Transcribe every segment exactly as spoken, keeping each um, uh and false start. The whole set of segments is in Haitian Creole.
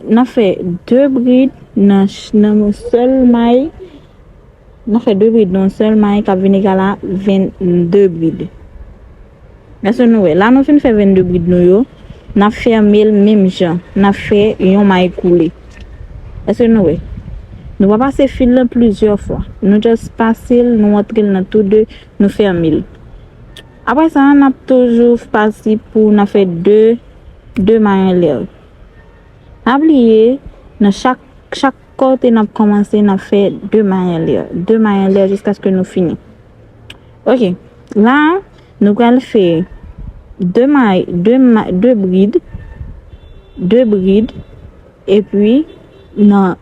n ap fè de brid nan, ch- nan yon sèl may. N ap fè de brid nan yon sèl may k ap vin egal a vennde brid. Èske nou wè? La nou fin fè vennde brid nou yo, n ap fèmen l menm jan. N ap fè yon may koule. Èske nou wè? Nou pa pase fil lan plizyè fwa. Nou just pase l, nou antre l nan tou de, nou fèmen l. Apre sa, n ap toujou pati pou n ap fè de, de may anlè. Pa bliye, nan chak, chak kote n ap kòmanse, n ap fè de may anlè. De may anlè jiskaske nou fini. Ok, la, nou pral fè de may, de may, de brid, de brid, epi nan,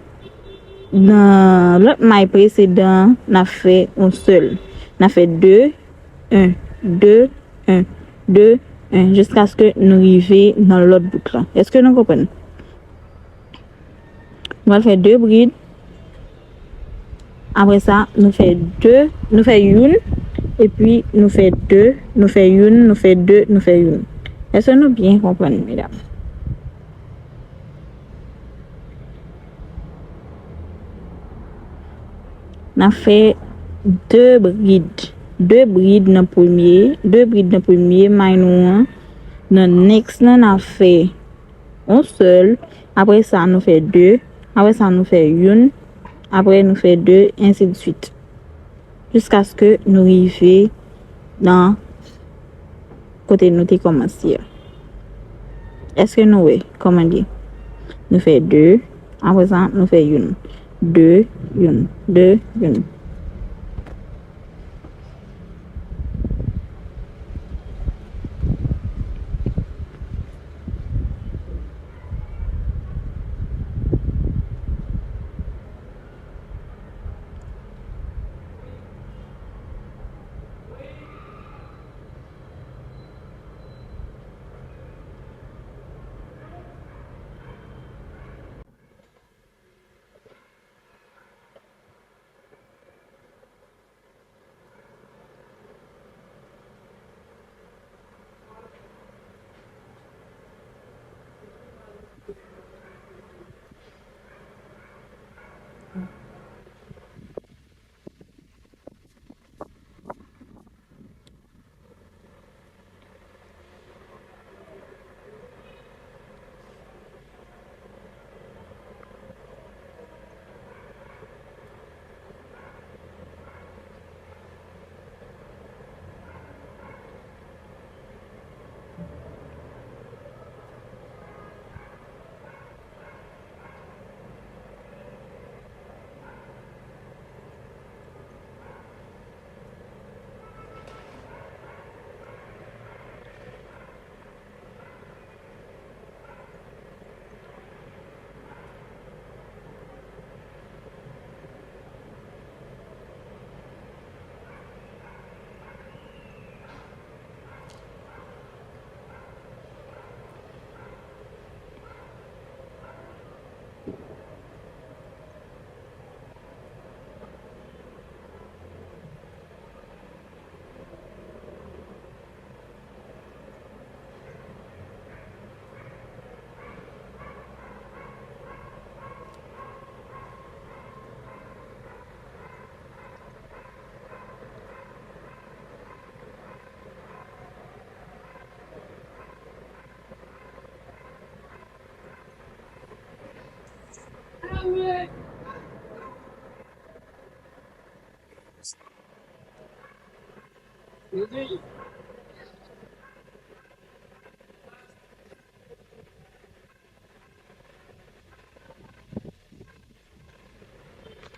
nan lòt may presedan, n ap fè yon sèl. N ap fè de, en, de, en, de, en, jiskaske nou rive nan lòt bout lan. Èske nou konprann? Nou pral fè de brid. Apre sa, nou fè de, nou fè youn, epi nou fè de, nou fè youn, nou fè de, nou fè youn. Èske nou byen konprann, medam? N ap fè de brid. De brid nan premye, de brid nan premye may nou an. Nan next lan, n ap fè yon sèl. Apre sa, nou fè de. Apre sa, nou fè youn. Apre, nou fè de, ensi de suite. Jiskaske nou rive nan kote nou te kòmanse a. Èske nou wè kòman l ye? Nou fè de, apre sa, nou fè youn. De, youn, de, youn.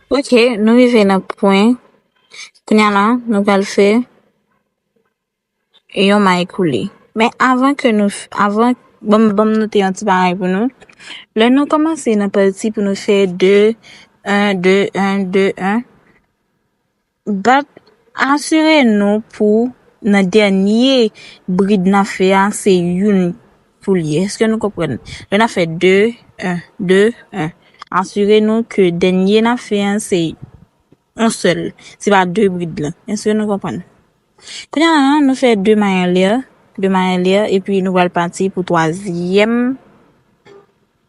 Ok, nou rive nan pwen. Kounye a la, nou pral fè yon may koule. Men avan ke nou, f- avan, ban m, ban m note yon ti bagay pou nou. Lè nou kòmanse nan pati pou nou fè de, en, de, en, de, en, bat, asire nou pou nan dènye brid n ap fè a, se youn pou l ye. Èske nou konprann? Lè n ap fè de, en, de, en, asire nou ke dènye n ap fè a, se yon sèl. Se pa de brid lan. Èske nou konprann? Kounye a la, nou fè de may anlè, de may anlè, epi nou pral pati pou twazyèm,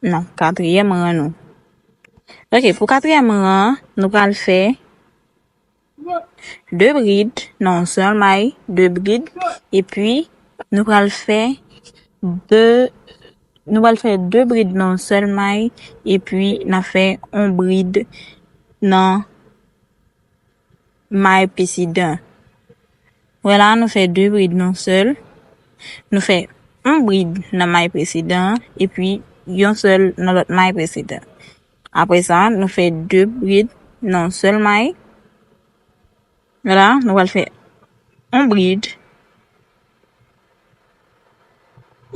nan katriyèm ran nou. Ok, pou katriyèm ran an, nou pral fè de brid nan yon sèl may, de brid, epi nou pral fè de, nou pral fè de brid nan yon sèl may, epi n a fè yon brid nan may presedan. Wè la, nou fè de brid nan sèl. Nou fè yon brid nan may presedan an, epi yon sèl nan lòt may presedan. Apre sa, nou fè de brid nan yon sèl may. Wè la, nou pral fè yon brid,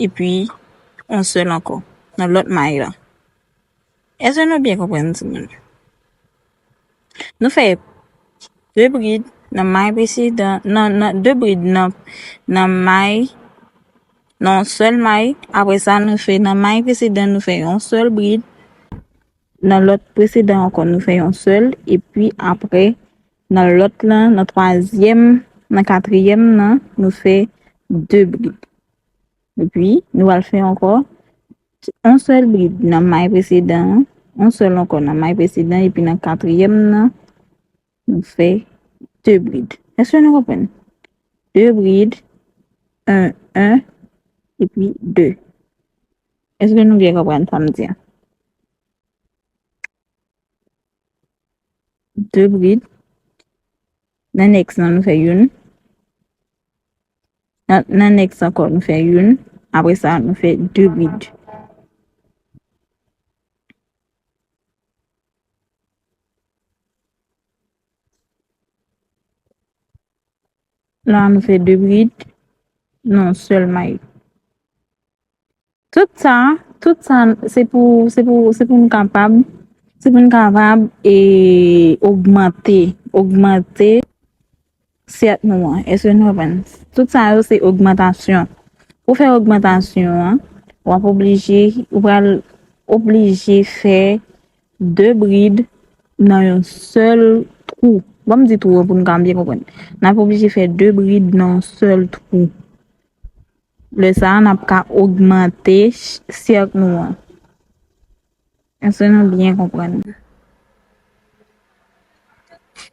epi yon sèl ankò nan lòt may la. Èske nou byen konprann, timoun? Nou fè de brid nan may presedan, nan, nan, de brid nan, nan may, nan yon sèl may. Apre sa, nou fè nan may presedan, nou fè yon sèl brid. Nan lòt presedan ankò, nou fè yon sèl. Epi apre, nan lòt lan, nan twazyèm, nan katriyèm nan, nou fè de brid. Epi, nou pral fè ankò yon sèl brid nan may presedan an, yon sèl ankò nan may presedan, epi nan katriyèm nan, nou fè de brid. Èske nou konprann? De brid, en, en, epi de. Èske nou byen konprann sa m di a? De brid. Nan next lan, nou fè youn. Nan, nan next ankò, nou fè youn. Apre sa, nou fè de brid. La, nou fè de brid nan yon sèl may. Tout sa, tout sa, se pou, se pou, se pou n kapab, se pou n kapab, e, ogmante, ogmante sèk nou an. Èske nou konprann? Tout sa yo se ogmantasyon. Pou fè ogmantasyon an, w ap oblije, ou pral oblije fè de brid nan yon sèl twou. Ban m di twou an pou nou ka byen konprann. N ap oblije fè de brid nan yon sèl twou. Lè sa a, n ap ka ogmante ch-, sèk nou an. Èske nou byen konprann?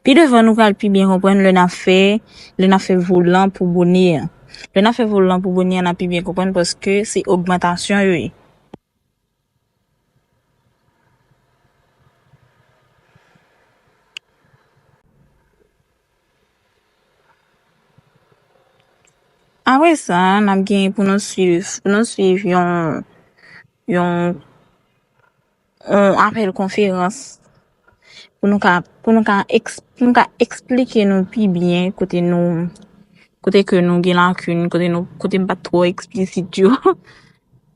Pi devan, nou pral pi byen konprann lè n ap fè, lè n ap fè volan pou bonè an. Lè n ap fè volan pou bonè an, n ap pi byen konprann paske se ogmantasyon yo ye. Apre sa, n ap gen pou nou swiv, pou nou swiv yon, yon, yon apèl konferans pou nou ka, pou nou ka eks-, pou nou ka eksplike nou pi byen kote nou, kote ke nou gen lakin, kote nou, kote m pa t twò eksplisit yo.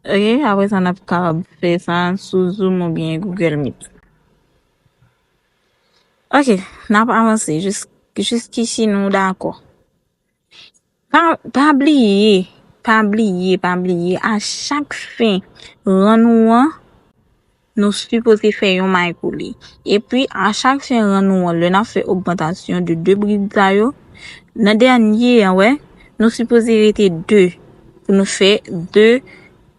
Ok, apre sa, n ap kapab fè sa sou Zoom oubyen Google Meet. Ok, n ap avanse jis-, jiskisi nou dakò. Pa, pa bliye, pa bliye, pa bliye, a chak fen ran nou an, nou sipoze fè yon may koule. Epi, a chak fen ran nou an, lè n ap fè ogmantasyon de de brid sa yo, nan dènye an, wè, nou sipoze rete de pou nou fè de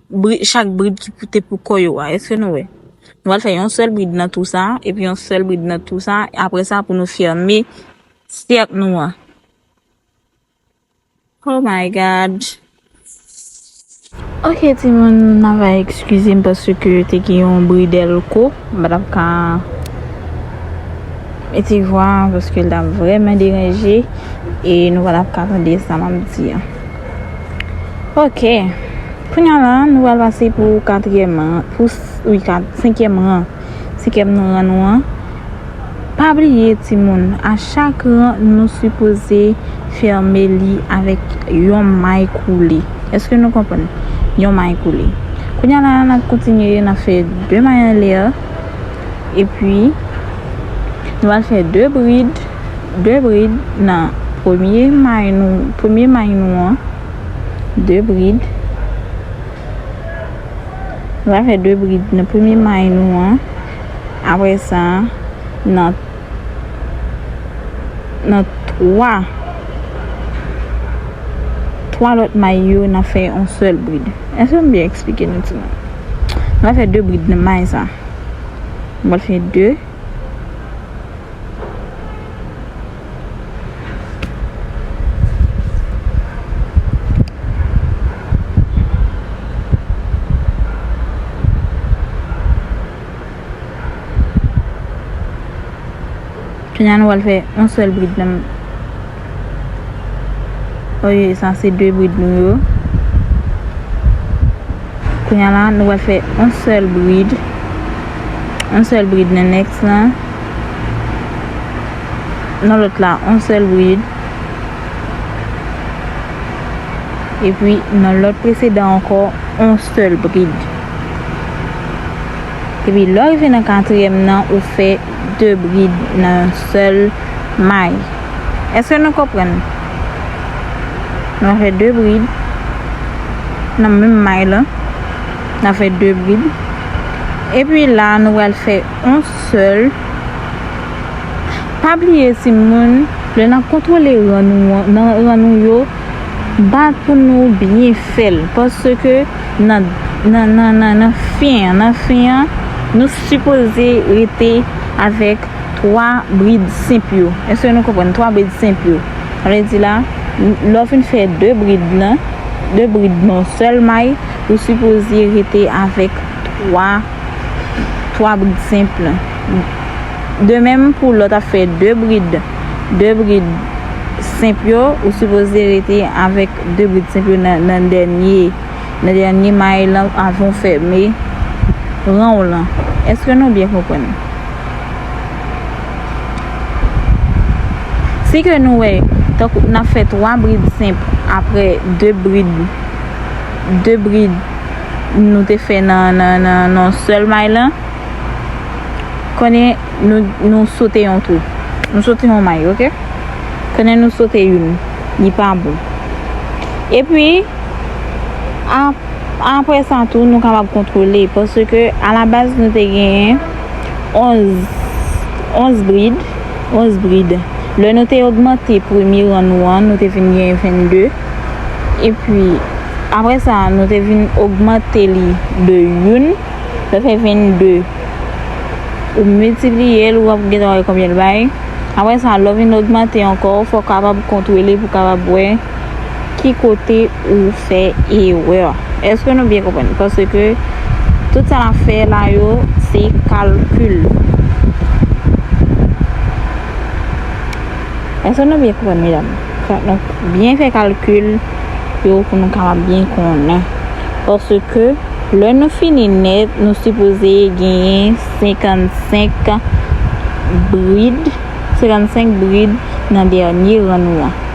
bri-, chak brid ki pou te pou kò yo a. Èske nou wè? Nou pral fè yon sèl brid nan tou sa, epi yon sèl brid nan tou sa, apre sa pou nou fèmen sèk nou an. Oh my God. Ok, timoun, n ava eskize m paske te gen yon bri dèlko. M pa t ap ka mete vwa paske l t ap vrèman deranje e nou pa t ap ka tande sa m ap di a. Ok. Kounye a la, nou pral pase pou katriyèm ran, pou s-, wi, kat, senkyèm ran. Senkyèm nan ran nou an. Pa bliye, timoun, a chak ran, nou sipoze fèmen li avèk yon may koule. Èske nou konprann? Yon may koule. Kounye a la, n ap kontinye, n ap fè de may anlè. Epi, nou pral fè de brid, de brid nan premye may nou, premye may nou an. De brid. Nou pral fè de brid nan premye may nou an. Apre sa, nan, nan twa, twa lòt may yo, n ap fè yon sèl brid. Èske m byen eksplike nou, timoun? Nou va fè de brid nan may sa. Nou va fè de. Kounye a nou pral fè yon sèl brid nan. Oye, sa se de brid nou yo. Kounye a la, nou pral fè yon sèl brid. Yon sèl brid nan next lan. Nan lòt la, yon sèl brid. Epi, nan lòt presedan ankò, yon sèl brid. Epi, lè w rive nan katriyèm nan, ou fè de brid nan yon sèl may. Èske nou konprann? Nou fè de brid nan menm may lan. N a fè de brid. Epi la, nou pral fè yon sèl. Pa bliye, timoun, lè n ap kontwole ran nou an, nan ran nou yo, bat pou nou byen fè l. Paske nan, nan, nan, nan, nan fen an, nan fen an, nou sipoze rete avèk twa brid senp yo. Èske nou konprann? Twa brid senp yo. Sa vle di la, lè w fin fè de brid lan, de brid nan yon sèl may, ou sipoze rete avèk twa, twa brid senp lan. De menm pou lè w t ap fè de brid, de brid senp yo, ou sipoze rete avèk de brid senp yo nan, nan dènye, nan dènye may lan avan w fèmen ran w lan. Èske nou byen konprann? Si ke nou wè, tankou n ap fè twa brid senp apre de brid, de brid nou te fè nan, nan, nan, nan sèl may lan, konnen nou, nou sote yon twou. Nou sote yon may, oke? Konnen nou sote youn. Li pa bon. Epi, ap-, apre sa tou, nou kapab kontwole, paske alabaz nou te genyen onz, onz brid, onz brid. Lè nou te ogmante premye ran nou an, nou te vin genyen vennde. Epi, apre sa, nou te vin ogmante li de youn, sa fè vennde. Ou miltipliye l, ou ap gentan wè konbyen l bay. Apre sa, lè w vin ogmante ankò, fò w kapab kontwole pou w kapab wè ki kote ou fè erè. Èske nou byen konprann? Paske tout sa n ap fè la yo, se kalkil. Èske nou byen konprann, medam? Fòk nou byen fè kalkil yo pou nou kapab byen konnen. Paske lè nou fini nèt, nou sipoze genyen senkannsenk brid, senkannsenk brid nan dènye ran nou an.